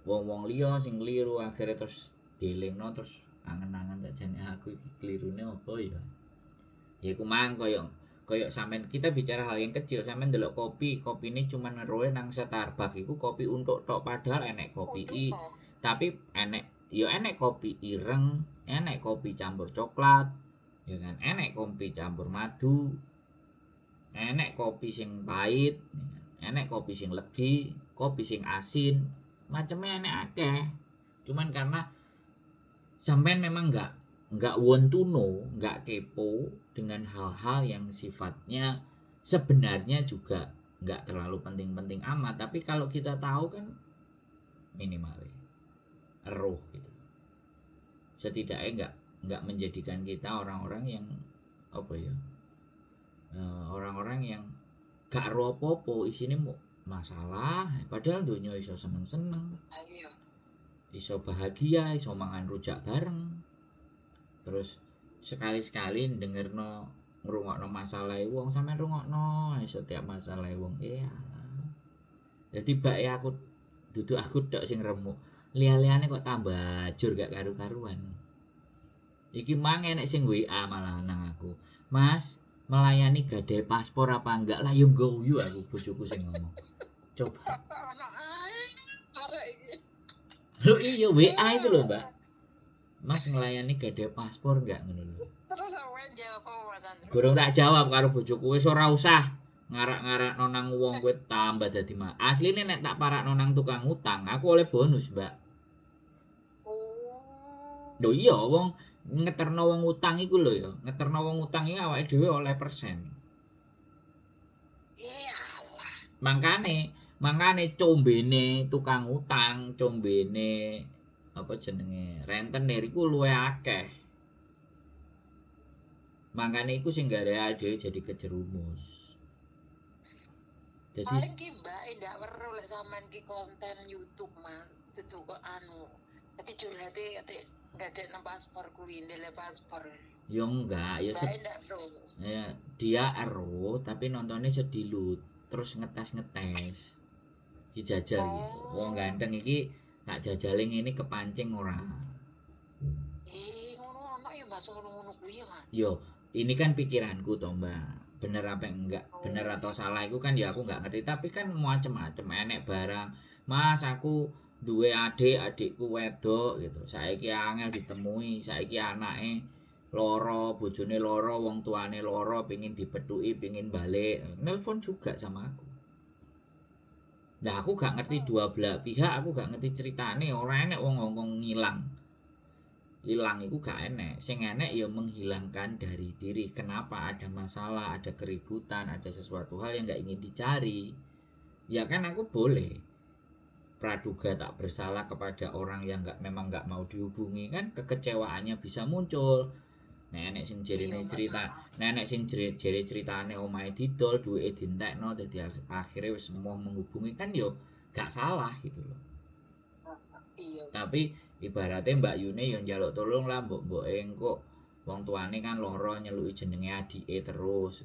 wong-wong liya sing keliru akhirnya terus dielingno terus angen-angen jane aku iki kelirune apa ya. Ya iku mang koyo koyo sampean kita bicara hal yang kecil, sampean ndelok kopi, kopine cuman weruhe nang Starbucks iku kopi untuk tok padahal enek kopi i, tapi enek ya enek kopi ireng, enek kopi campur coklat, ya kan, enek kopi campur madu, enek kopi sing pahit, ya kan? Enek kopi sing legi, Kopi sing asin, macemnya enek akeh. Cuman karena sampean memang nggak want to know, nggak kepo dengan hal-hal yang sifatnya sebenarnya juga nggak terlalu penting-penting amat, tapi kalau kita tahu kan minimal eruh gitu. Setidaknya nggak menjadikan kita orang-orang yang apa ya, orang-orang yang gak ero apa-apa, isine mau masalah, padahal dunia iso seneng-seneng, Ayo. iso bahagia, iso mangan rujak bareng. Terus sekali-sekali dengerno, ngrungokno masalah wong, sampean rungokno setiap masalah wong. Iya. Jadi bake aku duduk aku tok sing remuk. Liya-liyane kok tambah ajur gak karu-karuan. Iki mang enek sing WA malah nang aku. Mas, melayani gade paspor apa enggak? Lah yo guyu aku, bojoku sing ngomong. Coba. Ono ae. Arek iki. Lho iya, WA itu loh, Mbak. Mas, ngelayani gade paspor enggak, ngono lho. Terus sampean jawab apa, Mas Andro? Gorong tak jawab karo bojoku, wis ora usah ngarak-ngarakno nang wong, kowe tambah dadi mah. Asline nek tak parakno nang tukang utang, aku oleh bonus, Mbak. Oh. Lho iya, wong ngeterno wong utang iku lho ya. Ngeterno wong utang iki awake dhewe oleh persen. Iyalah. Mangkane, mangkane combene tukang utang, combene apa jenenge, rentenir iku luwih akeh. Mangkane iku sing gawe awake dhewe jadi kejerumus. Jadi Paling ki Mbak ndak weruh lek sampean ki konten YouTube, Mas. Dudu kok anu. Dadi curhate ate gak nang paspor kuwi, ndele paspor. Yo enggak, ya Mbak ndak weruh. Ya, dia ero tapi nontonnya sedilut, terus ngetes-ngetes. Iki jajal iki. Wong Oh. ganteng iki tak jajale ngene kepancing ora. Eh, ngono ono ya Mas, ngono-ngono kuwi ya, Mas. Yo, ini kan pikiranku toh, Mbak. Bener apa enggak, bener Oh. atau salah itu kan ya aku enggak ngerti, tapi kan macem-macem enek barang. Mas, aku duwe adik, adikku wedok gitu. Saiki angel ditemui, saiki anake loro, bojone loro, wong tuane loro, pingin dipethuki, pingin balik. Nelpon juga sama aku. Nah, aku gak ngerti dua belah pihak, aku gak ngerti ceritane, ora enek wong ngomong ngilang. Hilang iku gak enek. Sing enek ya menghilangkan dari diri. Kenapa ada masalah, ada keributan, ada sesuatu hal yang gak ingin dicari. Ya kan aku boleh praduga tak bersalah kepada orang yang nggak memang nggak mau dihubungi, kan kekecewaannya bisa muncul. Nek enek sing jerene Iya, Mas. cerita, nek enek sing jere, jere ceritane omahe didol, duwike dientekno, dadi akhirnya wis semua menghubungi kan yo gak salah gitu loh. Iya. Tapi ibaratnya Mbak Yune yo njaluk tolong lah mbok-mboke engko wong tuane kan loro nyeluki jenenge adike terus.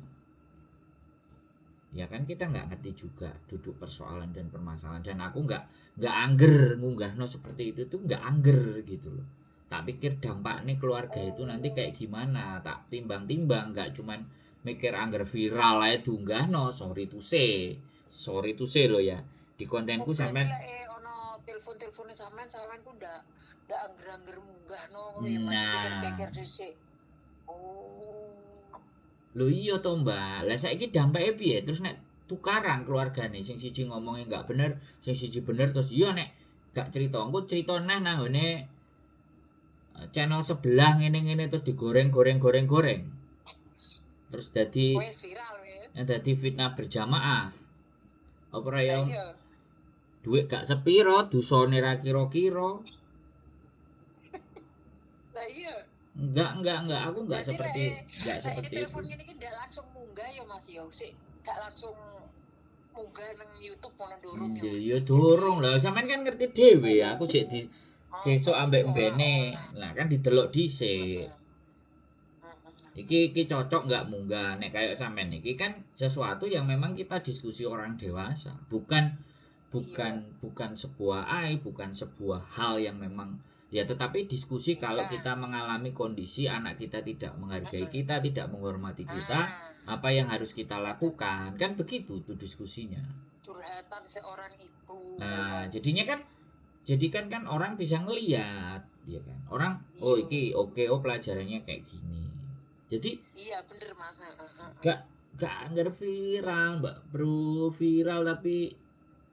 Ya kan kita nggak ngerti juga duduk persoalan dan permasalahan, dan aku nggak angger ngunggahno seperti itu tuh, nggak angger gitu loh. Tak pikir dampaknya keluarga itu nanti kayak gimana, tak timbang-timbang, nggak cuman mikir angger viral aja diunggahno. Sorry to say, sorry to say loh ya, di kontenku Oh, berarti sampean lek ono telepon-telepone sampean, sampean ku ndak angger-angger munggahno ngono ya, Mas, Nah. pikir-pikir dhisik. Oh. Lho iya to, Mbak. Lah saiki dampake piye? Terus nek tukaran keluargane, sing siji ngomongnya nggak bener, sing siji bener, terus iya nek gak cerita, engko cerita neh nang nggone channel sebelah ngene-ngene, terus digoreng-goreng goreng-goreng. Terus dadi Wis viral wis. Dadi fitnah berjamaah. Apa ora ya? Lah iya. Duit gak sepiro, dosane ra kira-kira. Lah iya. Enggak, aku enggak Berarti seperti lek enggak lek seperti itu. telepon ngene iki ndak langsung munggah ya, Mas, ya. Sik gak langsung munggah nang YouTube ngono durung ya, Ya Mas. ya durung lah, sampean kan ngerti dhewe aku jek di Oh, sesuk ambek ora mbene. ora. Lah kan didelok dhisik. Heeh. Heeh. Iki iki cocok nggak munggah, nek kayak sampean iki kan sesuatu yang memang kita diskusi orang dewasa, bukan bukan bukan sebuah aib, bukan sebuah hal yang memang ya, tetapi diskusi kalau Nah. kita mengalami kondisi anak kita tidak menghargai kita, tidak menghormati kita, Ah, apa yang harus kita lakukan, kan begitu tuh diskusinya. Curhatan seorang ibu. Nah, jadinya kan jadi kan kan orang bisa ngeliat, ya kan. Orang oh Iya. iki oke, oh pelajarannya kayak gini. Jadi Iya bener, Mas. Heeh, heeh. gak anggar viral, Mbak Bro, viral tapi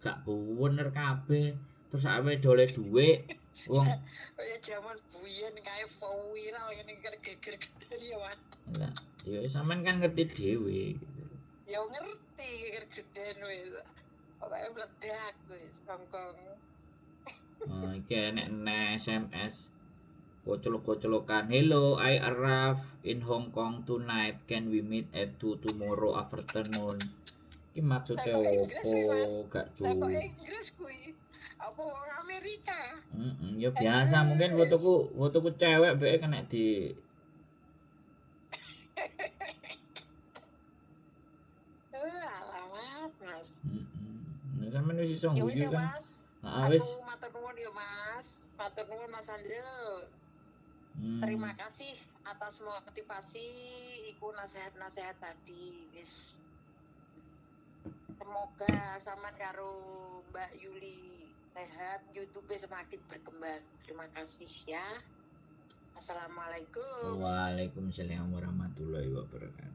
Gak bener kabeh. Terus awake dole dhuwit wong Kaya jaman buyen kae viral ngene kan geger gede ya, Mas. Lah, ya sampean kan ngerti dhewe gitu. Ya ngerti geger gede wis. Pokoke meledak wis Hongkong. Oh, iki enek neh SMS. Koclok-koclokan. "Hello, I arrive in Hong Kong tonight. Can we meet at 2 tomorrow afternoon?" Iki maksudnya Lah, kok Inggris opo? kuwi, Mas? Gak Lah kok cuy. Inggris kuwi? Apa wong Amerika? Ya biasa mungkin fotoku fotoku cewek bae kena di Alamat, Mas. Heeh. Sampeyan wis iso Ya wis ngguyu ya, kan. Mas. Heeh, Aku wis. matur nuwun ya, Mas. Matur nuwun Mas Andrew. Terima kasih atas motivasi iku nasihat-nasihat tadi. Wis. Semoga sampean karo Mbak Yuli sehat, YouTube semakin berkembang. Terima kasih ya. Assalamualaikum. Waalaikumsalam warahmatullahi wabarakatuh.